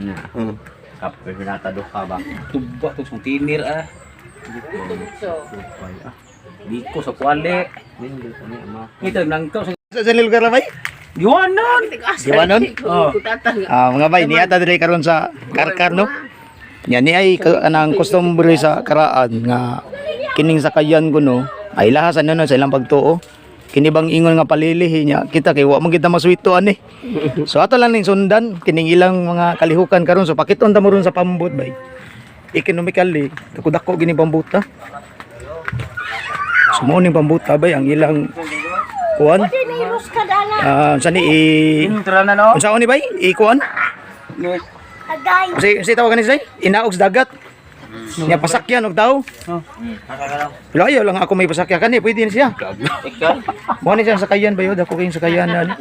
Na. Kape pinata duha ba. Tuba to sa tinir ah. Biko sa kuali. Nindot ani ama. Ito nangkaw sa Sa lugar na bay? Giwanon. Giwanon? Oh. Ah, mga bay, niya ta diri karon sa Karkar, no. Nya ni ay anang kostumbre sa Karaan nga kining sakayan ko, no, ay lahas ano no sa ilang pagtuo. Kini bang ingon nga palilihi niya kita kay wa man kita maswito ani. So ato lang ning sundan kining ilang mga kalihukan karon, so pakiton ta mo ron sa pambot, bay. Economically, dako-dako gini pambuta. So mo ning pambuta, bay, ang ilang kuan. Ah, sa ni i Intra na no. Unsa ni bay? Ikuan? Kasi kasi tawagan ni say, inaog sa dagat. Nya pasakyan og tao. Pero ayaw lang ako may pasakyan kani, pwede na siya. Mo ni siya sakayan ba yun? Dako kayong sakayan na.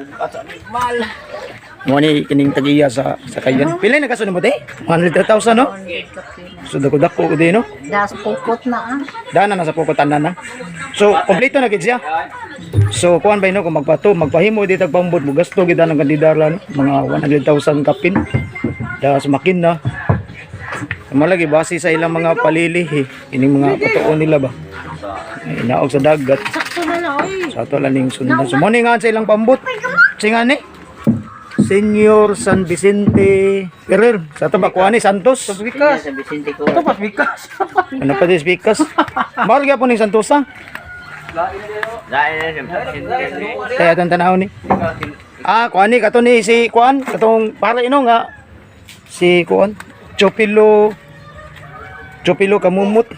Mo ni kining tagiya sa sakayan. Pila na kaso nimo te? 100,000, no? So dako dako ko din, no. Das pukot na ah. Dana na sa pukotan na na. So kompleto na gid siya. So kuan ba no kung magpato, magpahimo di tag pambot mo gasto gid ang kandidara, no? Mga 100,000 kapin. Das makina. Malagi base sa ilang mga palilihi, ining mga patuon nila ba. Ay, inaog sa dagat. Sakto na na oy. Sa ato lang ning sundan. So mo ni nga sa ilang pambot. Singa ni Senyor San Vicente Ferrer. Sa ato ba kuan ni Santos? Bikas. Sa Vicente ko. Ito pas bikas. Ano pa di speakers? Mahal gyapon ning Santosa. Lain na sa Vicente. Kaya itong tanaw ni. Ah, kuan ni kato ni si kuan katong para ino nga si kuan Chopilo Chopilo Kamumut.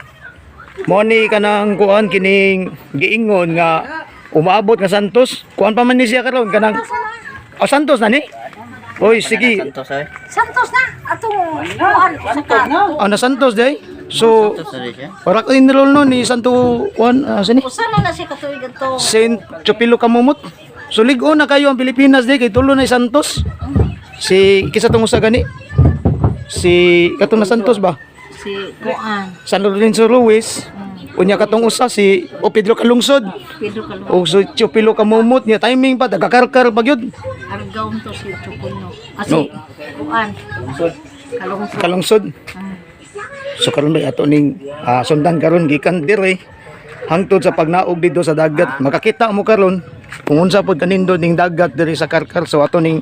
Mo ni kanang kuan kining giingon nga umaabot nga Santos. Kuan pa man ni siya karon kanang. Oh, Santos na ni. Oy, sige. Santos ay. Santos na atong kuan sa ka. Ah, na Santos day. So, Santos na siya. para ko enroll no ni Santo kuan ah, sini. Usa na na siya katuig ato. Saint Chopilo Kamumut. So lig-o na kayo ang Pilipinas di kay tulo na Santos. Si kisa tong usa gani. Si katong na Santos ba? Si kuan San Lorenzo Ruiz. Unya katong usa si o Pedro Kalungsod. Pedro Kalung. O si Chopilo Kamumut niya timing pa tagakarkar pa gyud. Argaw to si Chukuno. Ah, si kuan. Kalungsod. Kalungsod. So karon ba ato ning sundan karon gikan dire hangtod sa pagnaog dito sa dagat. Makakita mo karon kung unsa pod kanindot ning dagat diri sa Karkar. So ato ning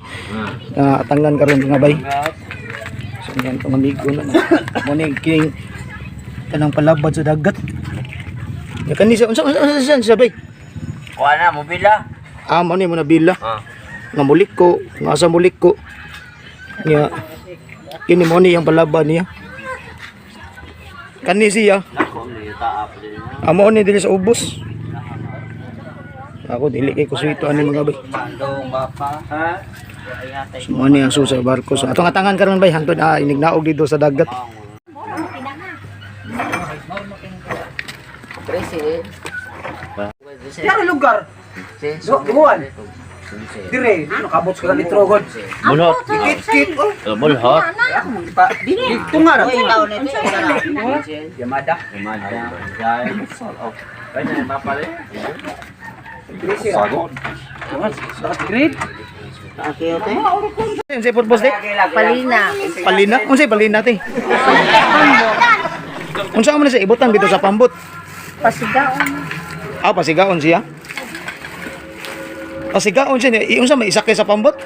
atangan karon, mga bay. So yan tong amigo na. Mo ni kining kanang palabad sa dagat. Ya kani siya unsa unsa unsa siya bay? Kuan na mobila. Ah, mo ni mo nabila. Ah. Nga mulik ko, nga sa mulik ko. Nya kini mo ni ang palaban niya. Kani siya. Nako ni taap din. Amo ni dili sa ubos. Ako dili kay kuswito ani, mga bay. Bandong bapa. Ha? So, mo ni ang susa barko. So atong atangan karon, bay, hangtod inignaog dito sa dagat. Yara lugar. Duwan. Dire, nakabot sa litro god. Bulhot. Kit kit oh. Bulhot. Dito nga ra. Yamada. Yamada. Ay, na bapa le. Grade. Unsay purpose di? Palina. Palina? Unsay palina te? Unsa man sa ibutang dito sa pambot? Pasigaon. Ah, pasigaon siya. Pasigaon siya niya. Unsa may isakay sa pambot?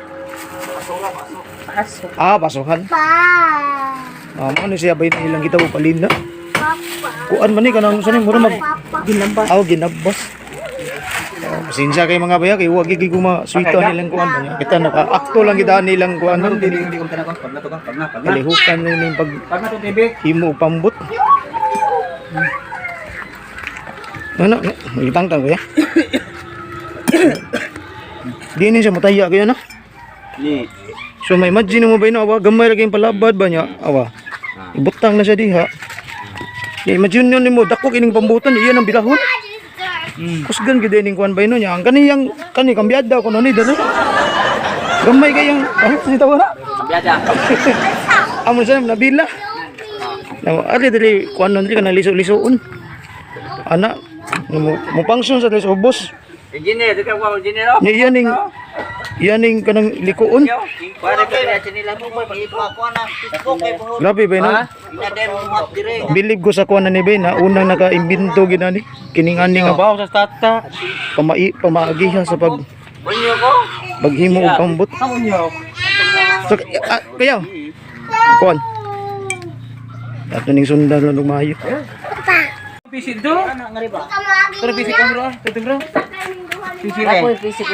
Paso. Ah, pasuhan. Ah, mo ni siya bay ilang kita mo palina. Kuan man ni kanang sa ni mura mag Ginabas. Aw, ginabas. Oh, pasensya kay mga baya kay wag gigi ko maswito nilang kuan ba niya. Kita naka akto lang kita nilang kuan nun dili Hindi ko tanakon pag na to ka, pag na, pag na. kalihukan ni ning pag Pag na to TV. himo og pambot. Ano, no, itangtang ko ya. Di ni siya mataya kayo na. Ni. So may imagine mo ba yun, awa, gamay ra kayong palabad ba niya, awa. Ibutang na siya diha. Ya, imagine yun nimo, dako kining pambutan, iyan ang bilahon. Kusgan gid ning kuan ba yun niya. Ang kaniyang kani kambyada ko ni dalo. Gamay kayang ano si tawa na. Biyada. Amo sa nabila. Na ari dili kuan nun dili kana liso-lisoon. Ana mo mo function sa dili sa ubos. Engineer, di ka ko engineer. Nya iyan ning Yan yung kanang likuon. Grabe ba no? Bilib ko sa kuan na ni Bay na unang naka-imbento ginani kining ani nga Bawo sa tata. pamai pamaagiha sa pag paghimo og kambot. So, kaya kuan. Ato ning sundan lang og maayo. Pisi do. Pero pisi ka bro, tutu bro. Pisi re. Ako pisi ko.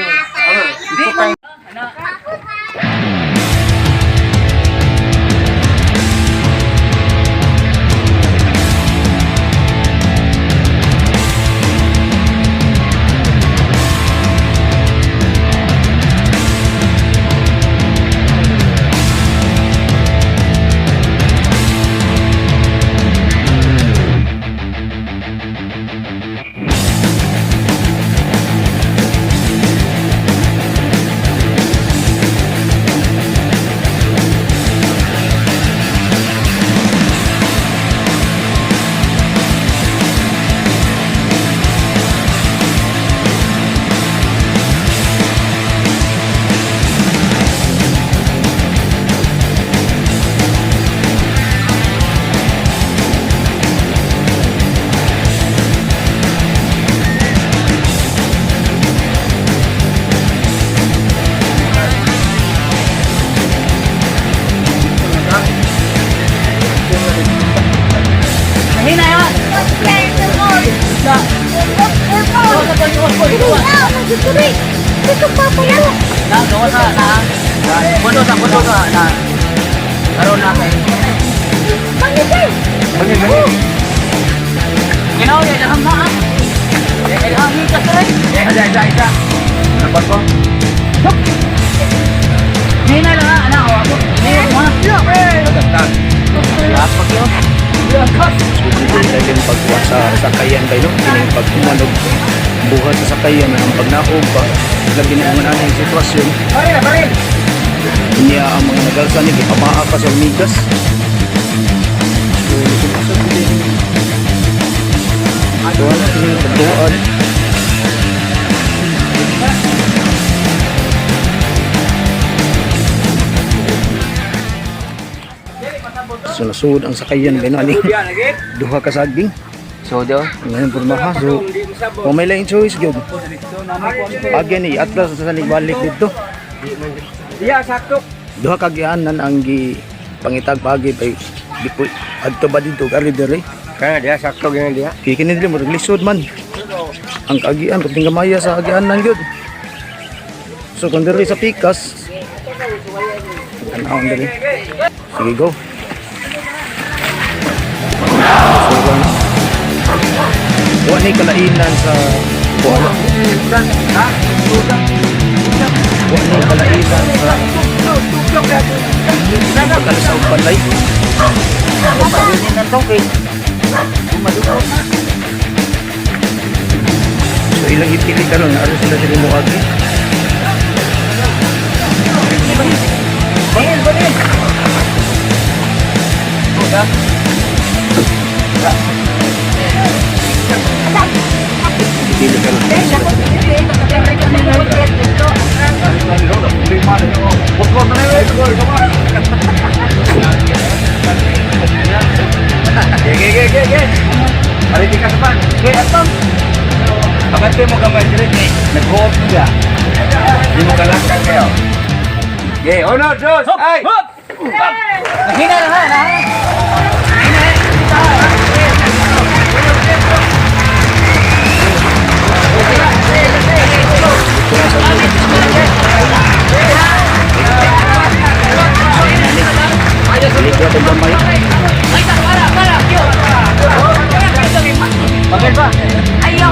Hina ya. Na, gawa sa na. Bondo sa bondo sa na. Karon na kay. Ginaw ya daham na. Ah. Daham ni ka sir. Isa, isa, isa. Ano ko? Hina lang ah, ana oh, ako. Hina mo. So dito yung pagkuha sa sakayan kayo, no? Kining pagkumanog buhat sa sakayan ang pagnaog pa labi na ang anang sitwasyon. Baril, baril. Niya ang mga nagalsa ni gipamaa pa sa umigas. So lisod-lisod din. So ano kining pagtuan. So nasud ang sakayan ba ni duha ka saging. So, do? Ngayon pormaha so kung may laing choice gyud. Pagyan ni atlas sa balik dito. Iya, sakto. Duha ka gianan ang gi pangitag pagi pay di po adto ba dito kari dere. Kaya dia, sakto ganyan dia. Kay kini dili murag lisod man. Ang kagian perting gamaya sa agianan gyud. So kung diri sa pikas tan-awon diri. Sige go. So, wa ni kalainan sa kuan. Wa ni kalainan sa pagkalas sa balay. So ilang ipili karon na aron sila diri moagi. Baril, baril. Ipili karon sila diri. Ge, ge, ge, ge. Aliti ka sa pan. Ge, atom. Abante mo gamay dire. Nag-go-off siya. Di mo kalangkan kayo. Ge, uno, dos, ay! Hina lang ha, na. Dili ko gamay. Bagay ba? Ayaw.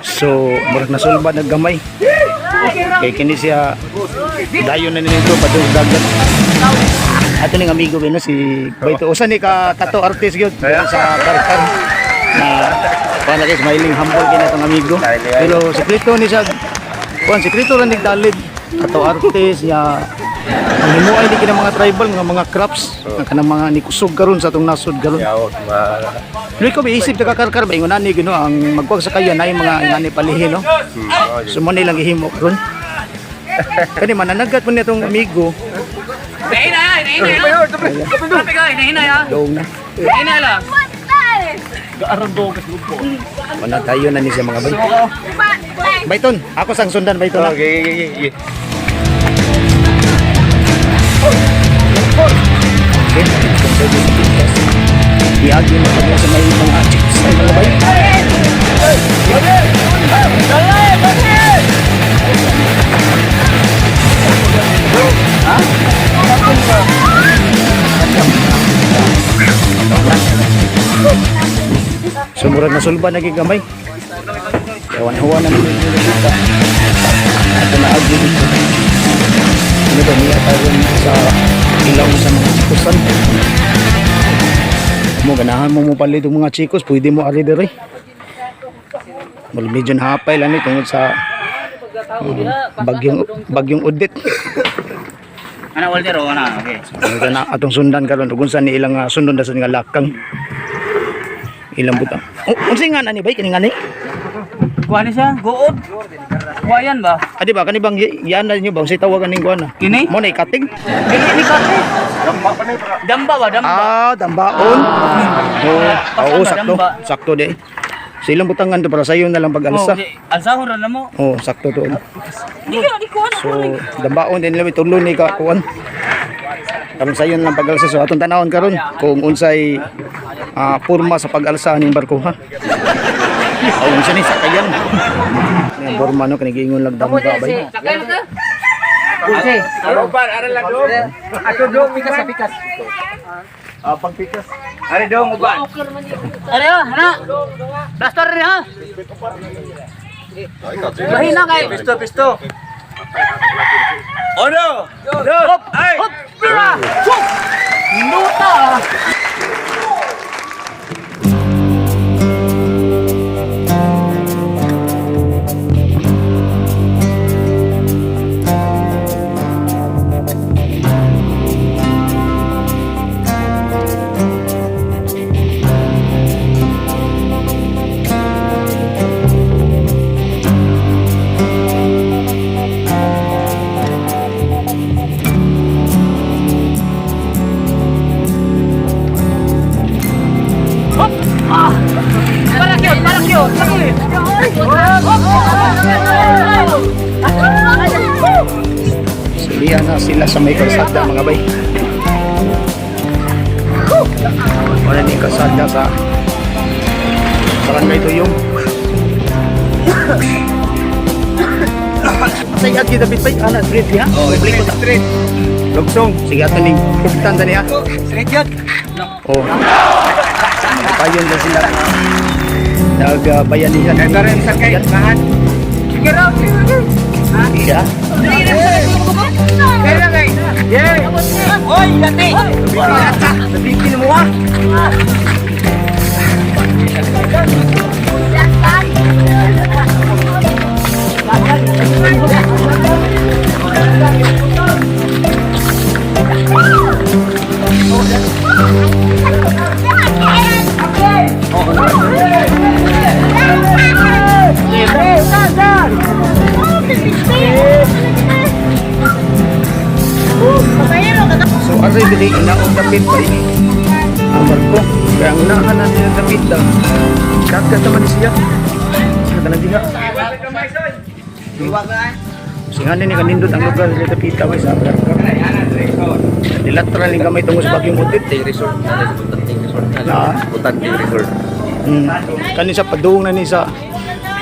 So murag nasulbad naggamay. Kay kini siya dayon na nito padung dagat. Ato ning amigo bino si Baito. Usa ni ka tattoo artist gyud sa Karkar na para kay smiling humble kini atong amigo. Pero sikreto ni siya Kuan sekreto ra nigdalid ato artist ya ang himuay ni kina mga tribal nga mga crafts nga kanang mga nikusog karon sa atong nasod karon. Yawak ma. Luy ko isip ta kakarkar ba ingon ani gino ang magkuwag sa kayan ay mga ingani palihin, no. So mo nilang gihimo karon. Kani mananagat mo nitong amigo. Hinahinay, hinahinay. Grabe ka, hinahinay ha. Dong na. Hinahinay lang. Wala tayo na ni siya, mga bay. Bayton, ako sang sundan, bayton. Ha? Okay, okay, okay. Okay, iagi mo pag sa may mga chicks ay mga bay. So murag nasulba na gamay. Kawan huwa na nila kita. Ato na agi dito. Ano ba niya karon sa ilaw sa mga chikusan. Mo ganahan mo mo palit og mga chikos, pwede mo ari diri. Mal medyo nahapay lang ni tungod sa bagyong Udit. Ana Walter, oh, ana. Okay. Ano na atong sundan karon ug unsa ni ilang sundon dason nga lakang. Ilang butang. Oh, unsa nga ani bay kini nga ni? Kuha ni siya, good. Kuha yan ba? Ah, di ba kani bang yan na ninyo ba unsay tawagan ning kuan? Kini? Mo na ikating. Kini ni kate. Damba ba, damba? Ah, dambaon. Oo, oo, Pasal ba, sakto. damba? Sakto di. Sa ilang butangan to para sayo na lang pag-alsa. Oh, di, alsahon ra na mo. Oh, sakto to. Di ka, di ko So, dambaon din nila tulo ni ka kuan. Karon sayo na lang pag-alsa, so atong tanawon karon kung unsay porma sa pag-alsa ning barko, ha. Oh, unsa ni sakayan. Ni ang porma no kani giingon lang damba bay. Sakay mo ka? Aroban, ara lang dong. Ato dong pikas sa pikas. Ah, pagpikas. Ari dong uban. Are ha, ana. Blaster rin ha. Mahina kay. Pisto, pisto. Uno, dos, ay! Hop, pira. Hop. Nuta. Para cute, para cute. Lagi. So, diyan na sila sa may kalsada, mga bay. Wala ni kalsada sa Barangay Tuyong. Say agi David bay ana street niya. Oh, Publiko street, ta. street. Lugsong. Sige ato ning pugtan ta niya. Straight yun. Oh. Payon na sila. Nagbayanihan. Ito rin sa kay Mahan. Sige raw, sige raw. Ya. Kaya kay. Yeah! Oy, dati. Sabihin mo ah. So aray dili inaog dapit bay. Ang barko. Kaya ang unahan na nila dapit da. Dagat naman ni siya. Sa kanang diha. Singanin ni kanindot ang lugar sa dapita bay sa barko. Dilatra ni gamay tungod sa bagyong Udit. Resort. Butanting Resort. Na. Butanting Resort. Kani sa padung na ni sa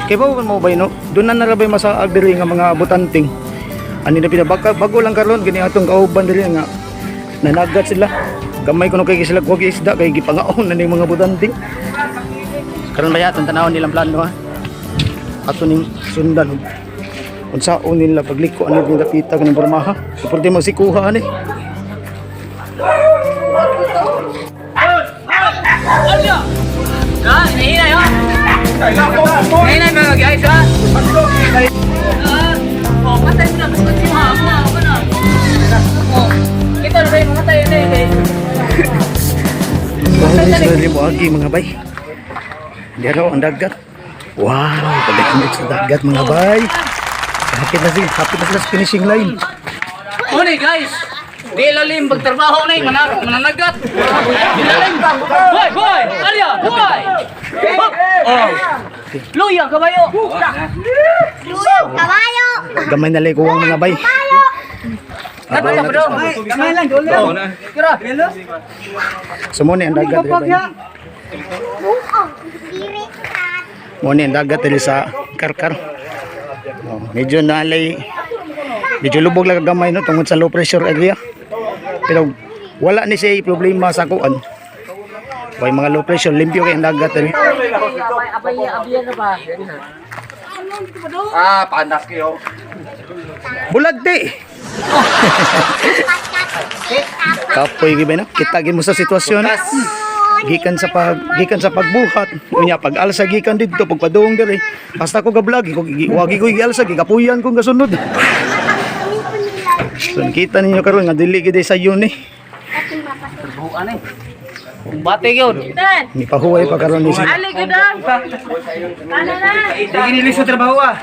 kay ba mo bay no? Doon na narabay masaag diri nga mga butanting. Ani na pinabaka bago lang karon gini atong kauban diri nga nanagat sila. Gamay kuno kay sila kuwag isda kay gipangaon na ning mga butanting. Karon ba atong tanawon nilang plano, ha? Ato ning sundan ug unsaon nila pagliko ani ning dapita kanang pormaha. Suporte mo si kuha ani. Ha, hinahinay ha. Hinahinay mga guys ha. Ah. Mamatay mo na. Bukod siya ha. Ako na, ako na. Oh. Kita na sa'yo, mamatay na eh. Wow, mo agi, mga bay. Dero ang dagat. Wow, pagdating sa dagat, mga bay. Hapit na sila sa finishing line. Uni guys, di lalim pagtrabaho na mananagat. Di lalim. Boy, boy, Arya, boy. Hop. Oh. Luya kabayo. Kabayo! Gamay na lang kuwang, mga bay. Kato ka bro. Kamay lang, dole. Kira. So mo ni ang dagat diri, bay. Buong! Diri ka! Mo ni ang dagat diri sa Karkar. Oh, medyo nalay medyo lubog lang gamay no tungod sa low pressure area. Pero wala ni siya problema sa kuan. Way mga low pressure, limpyo kay ang dagat diri. Ah, panas kayo. Bulag di. Kapoy gid ba no? Kita gid mo sa sitwasyon. Gikan sa pagbuhat, unya pag alsa gikan didto pagpadung diri. Basta ko ga-vlog, ko wagi ko gialsa gikapuyan kong gasunod. So kita ninyo karon nga dili gid sa yun eh. Buan eh. Bate gyud. Ni pahuway pa karon ni sila. Di ginilis sa trabaho ah.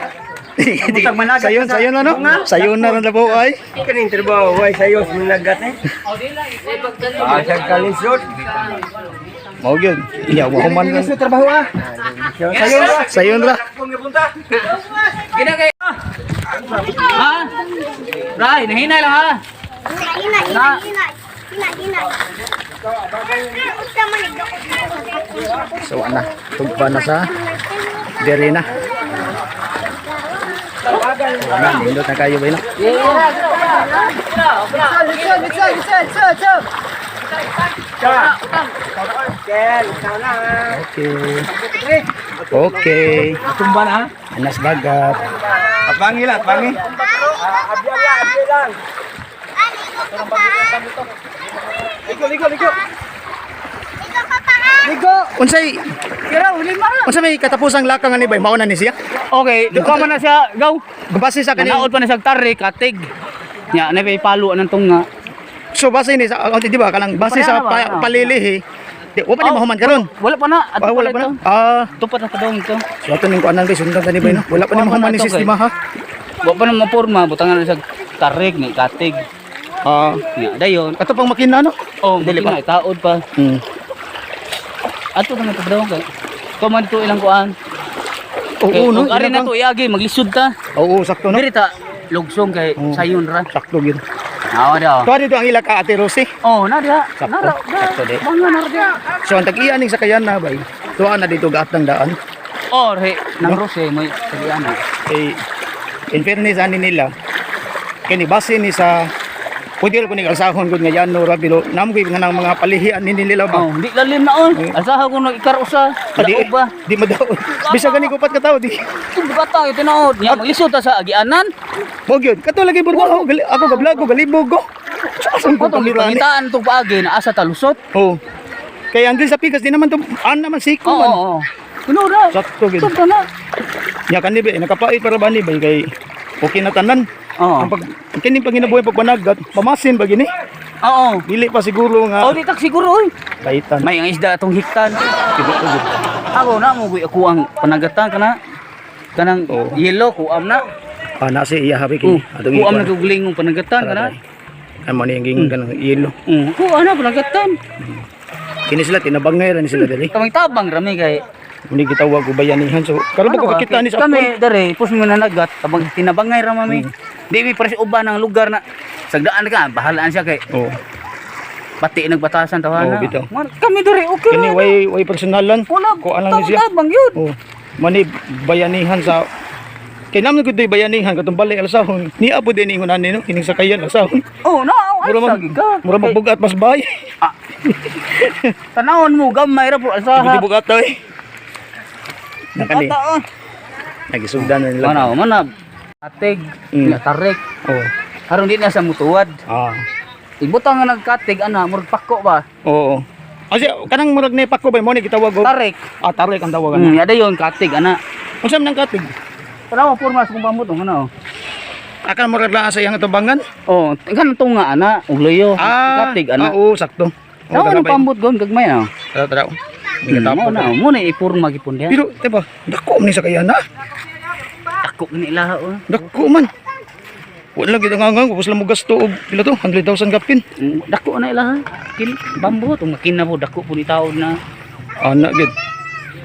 Sayon, sayon na no? Sayon na ron na po ay. Kaning trabaho, way sayo sa managat eh. Ah, siya kalisod. Mao gyud. Iya, wa human Ginilis sa trabaho ah. Sayo ra. Sayon ra. Gina kay. Ha? Ray, nahinay lang ha. Hinay, hinay, hinay, hinay. Hinay, hinay. Unsa man ikaw? So ana, tugpa na sa diri na. Wala, nindot na kayo ba no? Okay. Okay. Tumba na. Anas dagat. Atbangi lah, atbangi. Ligo, ligo, ligo. Ikaw ka pa ha? Ligo. Unsay Kira uli mara. unsa may katapusang lakang ani bay mao na ni siya? Okay, duka man na siya, gaw. Base sa kani. Nanaod pa na siya tarik, katig. Nya, na may palo ng tunga. So base ni sa oh, di ba kanang base sa Pareha ba? pa, palilihi. Di wa pa ni Oh, mahuman karon. Wala pa na. Ah, wala pa na. Ah, Tupat na kadong ito. so ato ning kuanan bay sundan tani bay no. Wala pa ni Wala pa mahuman na ni ito, sistema ha. Wa pa na mapurma, butangan na siya tarik ni katig. Ah, Nya, dayon. ato pang makina no. Oh, Dili dili pa. pa taod pa. Ato na kadong kay. Kuman dito ilang kuan. Oo no. Kay, ari ilang na to iagi maglisod ta. Oo, sakto no. Diri ta lugsong kay Oo. sayon ra. Sakto gyud. Nawa daw. Tuwa dito ang ila ka Ate Rosie. Oh, na diha. Sakto. Nara. Sakto di. Mga nara diha. So ang tag-iya ning sakayan na bay. Tuwa na dito gaat ng daan. Oh, re, nang rose may tagian. Eh, in fairness ani nila kini base ni sa pwede ko ni alsahon gud nga yano ra pero namo gyud nga nang mga palihian ni nila ba. Oh, di lalim na on. Asaha ko nag-ikarosa. Ah, di, Daog ba? di madaon. Bisa gani ko pat katawo di. Itong bata, ito na. Nya, maglisod ta sa agianan. Mo gyud kato lagi burwa ako ako ga vlog ko galibog ko. Sa ko Katong kamera ni. pangitaan itong paagi na asa talusot. Oh. Kay andin sa pikas di naman to an naman siko Oo, man. oo, oo. Kuno ra. Sakto gyud. Sakto na. Nya kani ba nakapait para ba ni bay kay okay na tanan. Oo. Ang pag kini pag ginabuhi pagpanagat, pamasin ba gini? Oo. Dili pa siguro nga Oh, di tak siguro oy. kaitan. May ang isda atong hiktan. Ako na mo ako ang panagatan kana. Kanang Oo. yellow kuam na. Ah, nasi iya habi kini. Atong Kuam ikuan. na gugling ng panagatan kana. Amo ni ang gingon kanang yelo. Kuam na panagatan. Kini sila tinabangay ra ni sila diri. Kaming tabang rami kay Muni gitawag og bayanihan. So karon Ano ba ko ba? kakita ni sa Kami dere pus mo nanagat tabang tinabangay ra mami. Di mi pres uban ang lugar na sagdaan ka bahalaan siya kay Oh. pati nagbatasan tawana. Oo, bitaw. Kami dere okay Kini ra. way way personalan. Wala Kuan lang ni siya. tabang yun. Oh. Mani bayanihan sa kay naman gud bayanihan katong balay alsahon. Niya po din ingon ani no kining sakayan alsahon. Oh, na, ay Mura mag sagi ka. mura magbugat mas bay. Ah. Tanawon mo gamay ra po Hindi sa bugat oy. Nakani Ata, oh. nagisugdan na nila. Mana, mana. Atig, nga tarik. Oh. Karon di na sa mutuwad. Ah. Ibutang nga nagkatig ana, murag pako ba? Oo. Kasi kanang murag ni pako bay mo ni gitawag og Tarik. Ah, tarik ang tawagan. Yada yon katig ana. Unsa man ang katig? Tanaw forma sa kong pamot oh, ano. Akala mo lang sa iyang atubangan? Oh, kan tunga ana ug luyo. Ah, Katig ana. ah, oo, sakto. Oo, Tao tara ang bay. pambot gon gagmay na. Tara, tara. May Mo katapon. na, mo na ipurma gipon diha. Pero, diba, dako man ni sa kaya na. Dako ni ilaha oh. Dako man. Wala lang kita nga nga, tapos lang mo gasto og pila to, 100,000 kapin. Dako na ilaha. Kin pambot ug makina po dako po ni taon na. Ana gid.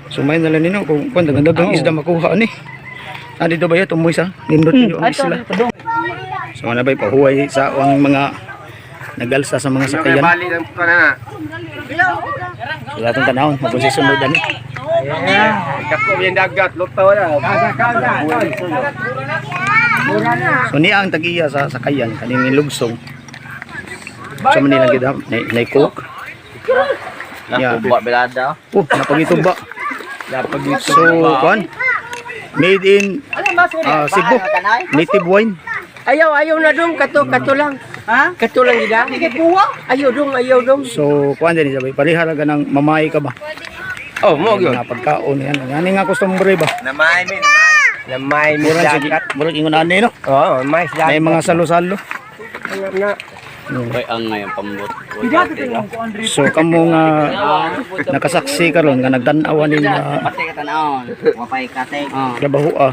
Sumay na lang nino kung kung dagang Oo. isda makuha ani. Ah, dito ba ya tumoy sa nindot niyo ang Ato, isla. padung. So ano ba pahuway sa ang mga nagalsa sa mga sakayan. Bali lang ko na. So atong tanawon magsusunod ani. Dako yung dagat, lutaw na. So niya ang tag-iya sa sakayan kaning lugsong. Sa Manila gid ha, nay cook. Yeah. belada. Oh, napagituba. Napagituba. So, kuan. Made in Cebu. Native wine. Ayaw, ayaw na dong. Kato, kato lang. Ha? Kato lang gida. Ayaw dong, ayaw dong. So, kuan din siya bay. Parehara ka ng mamay ka ba? Oh, mo gyud. Mga pagkaon yan. Ani nga kostumbre ba? Namay mi, namay. Namay mi Murag sige, dagat. murag ingon ani no. Oh, may May mga salo-salo. na. Kay ang ngayon pambot. So kamo nga nakasaksi karon nga nagtan-aw ani nga Pati ka tanawon. Wapay katig. Oh. trabaho ah.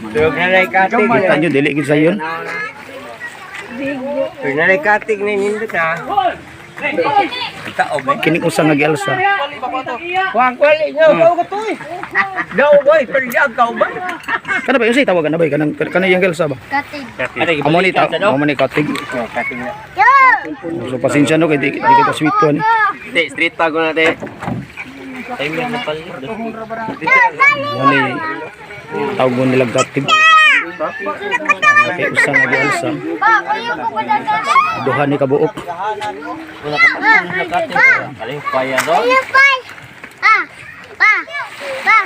Nanay katig. Kita nyo dili gid sayon. Nanay katig ni nindot ha. Kining usa nga gialsa. Wag wali nyo. Daw ka to eh. Daw boy, perjag ka ba? Kana ba unsay tawagan na ba kanang kanang iyang gialsa ba? Katig. Amo ni ta, amo ni katig. Katig na. So pasensya no kay di kita sweet ko ani. Te, street tag ko na te. Mo ni tawag mo nilang katig. Kay usa nga gialsa. Ba, kuyo ko pa dagat. Duha ni kabuok. Ah, ba. Ayun, pa. Ah, pa. Pa.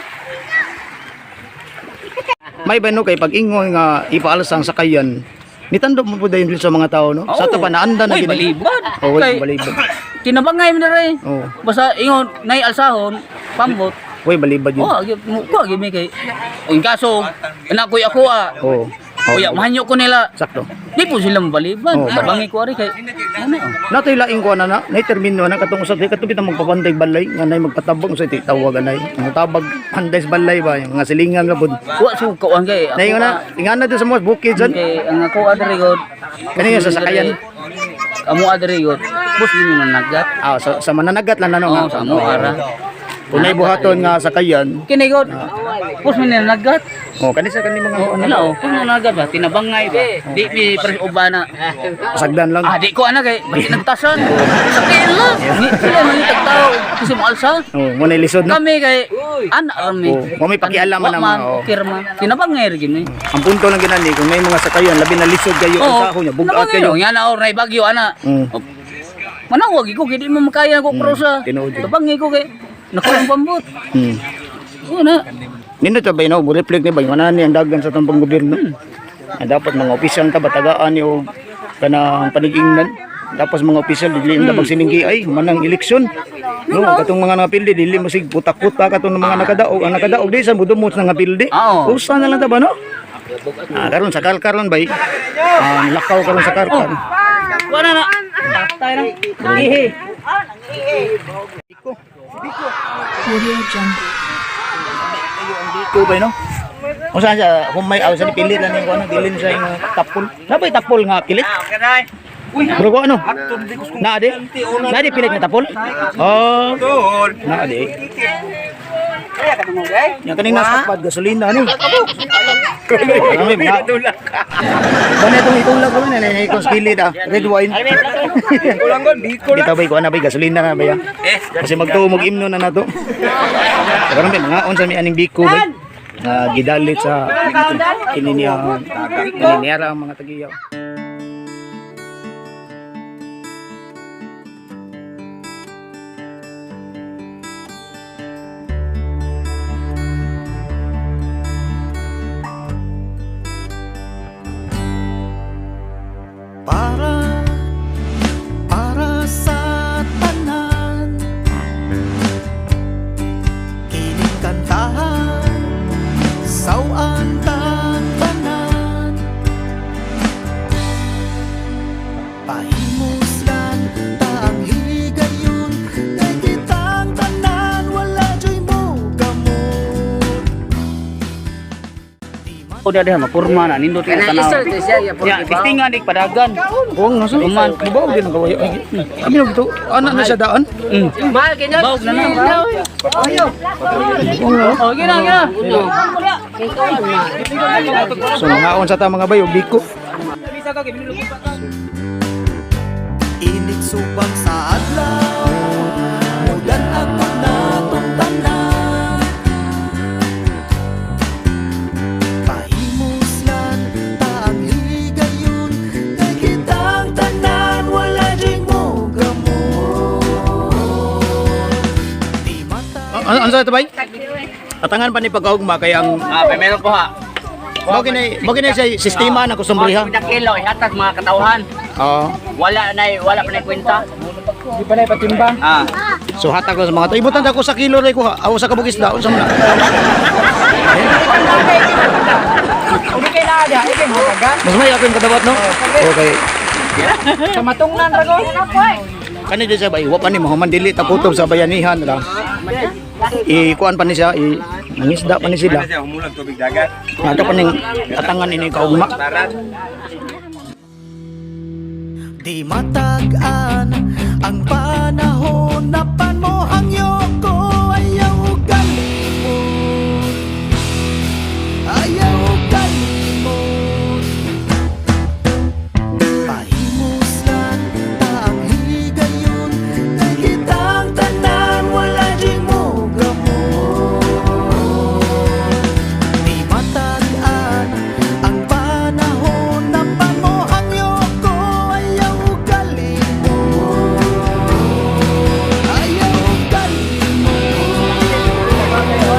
May ba no kay pag ingon nga ipaalsa ang sakayan. Nitandog mo po dayon sa mga tao no. Sa ato pa naanda na Uy, gini. balibad. Oh, Kay- balibad. Tinabangay mo na rin. Oh. Basta ingon nay alsahon pambot. Uy, balibad yun. Oh, gyud mo ko gyud mi kay. Ug kaso anak koy ako ah. Oo. Oh. Uya mahanyo ko nila. Sakto. Di po sila mabaliban. Oo, Tabangi ko ari kay ano. oh. Natay laing ko na na, nay termino na katong usab katong bitang magpapantay balay nga nay magpatabang sa ti tawag anay. Ang tabag panday sa balay ba yung mga silingan ra pud. Wa sa kuan kay ako, Nay nga na, ingana do sa mga bukid dyan. Kay ang ako adri god. Kani sa sakayan. Amo adri god. Bus yun yung nanagat. Ah, sa mananagat lang na no. Oo, nga. sa amo ara. Kung nay buhaton nga sakayan, Kini god. Bus man nanagat. oh kani sa kani mga ano, Ano oh, kung nanagat ba tinabangay ba. Di mi pres ubana. sagdan lang. Ah, di ko ana kay basi nagtasan. Sakit lang. Ni sila man tagtao kasi mo alsa. Oh, mo nay lisod no. Kami kay ana rami. Oh, mo may pakialaman Wa ang man, mga, oh. Kirma. Tinabangay ra gid ni. Ang punto lang ginani kung may mga sakayan labi na lisod kayo ang sako niya, bugat kayo. Nga na or nay bagyo ana. Manawag ko kay di mo makaya ko krosa. Tinuod yun. Tabangay ko kay nakuha ang pambot. Oo na. Nindot ba no, mo reflect ni ba yung ni ang dagan sa atong panggobyerno. Ah, dapat mga opisyal ta batagaan ni og kanang panigingnan. Tapos mga opisyal dili na magsininggi ay manang eleksyon. No, katong mga napildi dili mo sig putak-puta katong mga nakadaog, ang nakadaog di sa mudumot na nga pildi. Oo. Usa na lang ta ba no? Ah, karon sa kalkaron bay. Ah, lakaw karon sa karkar. Wala na. Tatay na. Ihi. Biko bay no. Unsa siya kung may aw sa ni pilit lang yung ano dili siya yung tapol. Nabay tapol nga pilit? Bro ko ano? Na ade? Na ade pilit nga tapol? Oh. Na ade. Yang kaning nasa pad gasolina ni. Kami mga tulak. Bana itong itulak ko na na ikos gilid ah. Red wine. Kulang kon, biko Bitaw bay ko na bay gasolina na bay ah. Kasi magtuo mag imno na nato. Karon bay mga on sa mi aning biko bay. Nga gidalit sa kini niya kini niya ra ang mga tagiyaw. Para para sa tanan kining kantahan saw-an tang tanan. O diha mapurma na nindot kay tanaw. Ya, testingan dik padagan. Kuwang na sa. Tuman. Mubaw din ang kawayo. Ay, kami na gito. Anak na siya daan. Bawg na na. Kuwang na. Oh, gina gina. So mga sa ta mga bayo, biko. Init subang sa adlaw, mudan ako na tanan. Pahimuslan ta ang higayon, kay kitang tanan wala ding mo gamot. Di mata Ano ano sa ito bay? Atangan pa ni pagkaugma kay ang Ah, meron ko ha. Mao kini siya sistema na kustumbre ha. Mga kilo ihatag mga katawhan. Oo. Wala pa na kwenta. Di pa na ipatimbang. Ah. So hatag lang sa mga to. Ibutan ako sa kilo ray ko ha. Aw sa kabuk isda unsa man na. Uli kay naa diha, ikay hatagan. Mas may ako yung kadabat no. Okay. Sa matungnan ra ko. Kani di siya bay, wa pa ni mahuman dili ta kutob sa bayanihan ra. Ikuan pa ni siya, i nangisda pa ni sila. Siya humulag tubig dagat. Nato pa ning atangan ini kaugma. Di matag-an ang panahon na panmohangyo ko. Ayaw kalimot, ayaw kalimot. Pahimuslan ta ang higayon, kay kitang tanan wala ding mo gamot. Di matag-an ang panahon na pamohangyo ko. Ayaw kalimot, ayaw kalimot, ayaw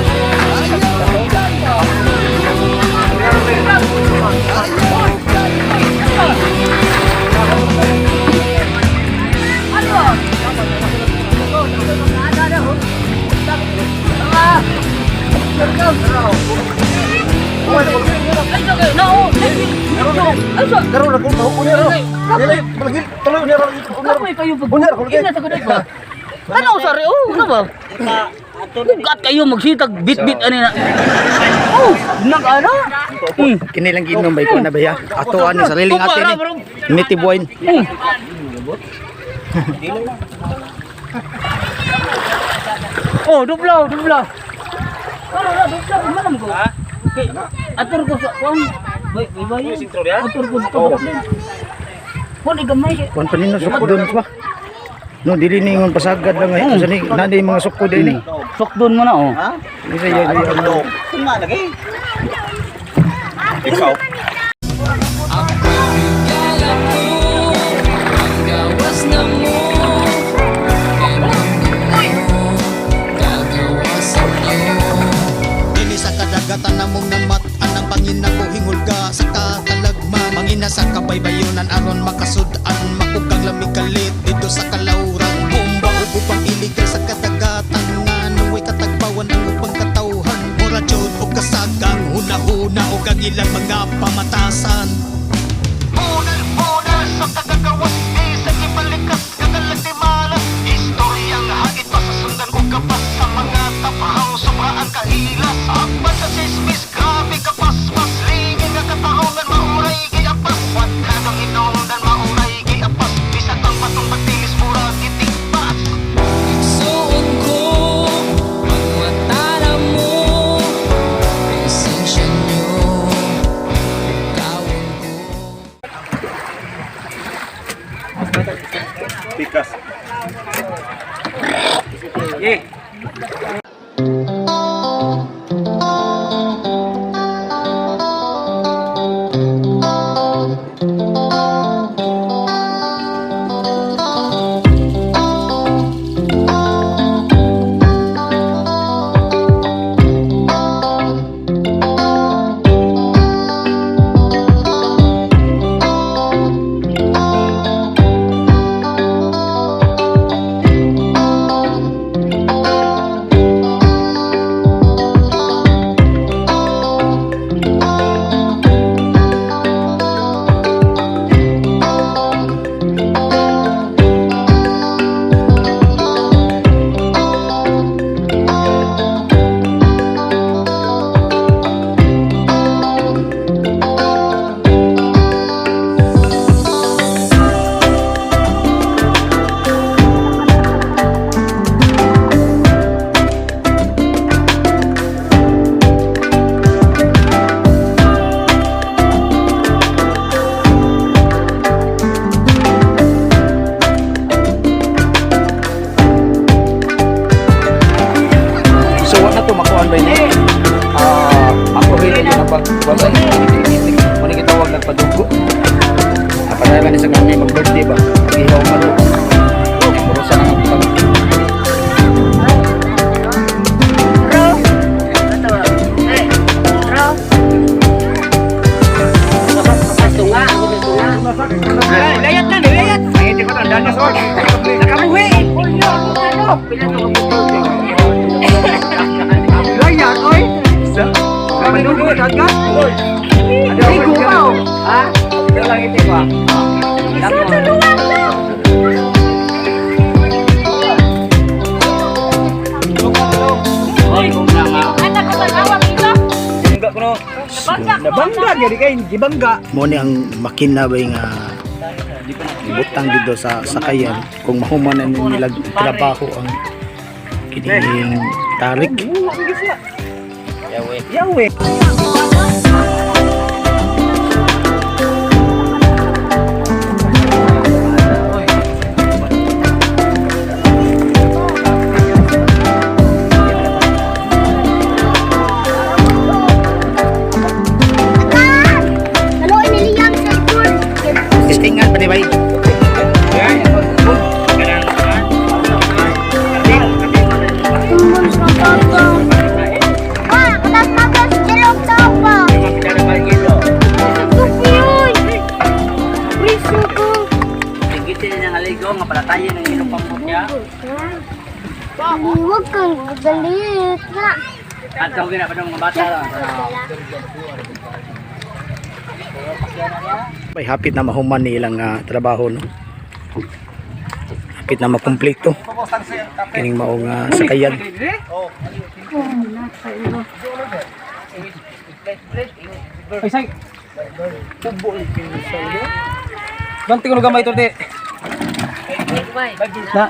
kalimot, ayaw kalimot. Karon ako unya ro. Dili, palagi tuloy unya ro. Kapoy kayo pag Unya ro lagi. Ina sa kuday ba? Tanaw sa re, oh, ano ba? Bugat kayo magsitag bit-bit ani na. Oh, nag ano? Kini lang giinom bay ko na bay ha. Ato ani sariling ate ni. Native wine. Oh, dublaw, dublaw. Ano na, dublaw, malam ko. Okay, atur ko sa kuan. Bay, bay, bay. Atur ko sa kuan. Kuan gamay. Kuan pa nino sukdon pa. No dili ni ingon pasagad lang ay. Sa ni nani mga sukod din ni. Sokdon mo na oh. Isa iya iya. Ikaw. Dini sa kadagatan namong namat-an ang panginabuhing hulga sa katalagman. Mangina sa kabaybayonan aron makasud-an makugang lamig kalit dito sa kalawran. Bomba ug ubang iligal sa kadagatan nga nuway katagbawan ang ubang katawhan. Mura jud og kasagang huna-huna og ang ilang mga pamatasan. Bunal-bunal sa kagagawas di sa ibalikas kagalagtimalas. Istoryang hagit pa sa sundan o kapas sa mga tapahang sobra ang kahilas. Akban sa sismis, grabe kapaspas. Ligin nga katarungan, mauray giapas. Wadkadong hinungdan, mauray giapas. Bisag ang patong patilis, mura gitigpas. Suot ko ang matara mo, presensya niyo, kawin ko. Pikas. Nakabuhi. Layak oy. Manunod ka? Ay, gumaw. Ha? Lang ito ba? Nabangga gani kay gibangga. Mo ni ang makina ba nga ibutang dito sa sakayan kung mahuman na nila trabaho ang kining tarik. Yawe. Ano iniliyang sa school? Testingan pa ni bay. Tumbang sa papa. Wah, katas magas jelok sa pa. Yun. Priso ko. Gitin niya nga ligo nga palatayin ang ilong pambot niya. Huwag kang galit na. At kung ginapa ng mga bata. Bay hapit na mahuman ni ilang trabaho no. Hapit na makumpleto kining mao nga sakayan. Ay, say. Ganti ko gamay to di. Na.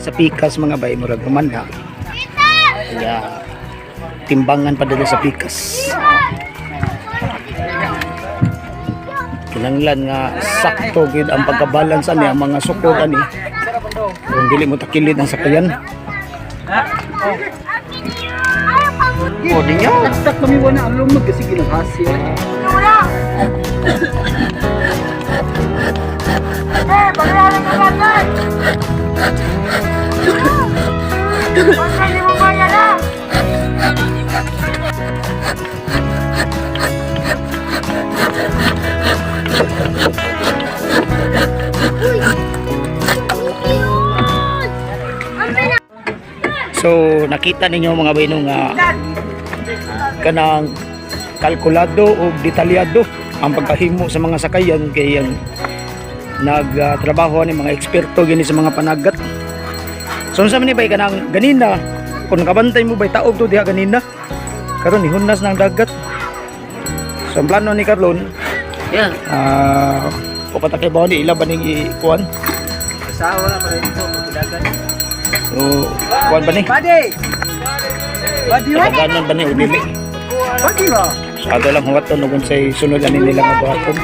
Sa pikas mga bay murag human ha. Kaya timbangan pa dali sa pikas. Kinanglan nga sakto gid ang pagkabalance ani ang mga sukod ani. Kung dili mo takilid ang sakayan. O di niya. Tak kami wala ang lumag kasi ginahasi. So nakita ninyo mga bay no nga kanang kalkulado o detalyado ang pagkahimo sa mga sakayan kay ang nagtrabaho ni mga eksperto gini sa mga panagat. So unsa man ni bay kanang ganina kung nakabantay mo bay taob to diha ganina. Karon ihunas ng dagat. So ang plano ni Carlon Yeah. ah uh, kay ba ni ila ba ning ikuan? Asawa na pa rin ko pagdagan. So kuan ba ni? Pwede. Pwede ba? Pagkanan ba ni o dili? Pwede ba? So ato lang huwaton ug unsay sunod ani nila nga buhaton.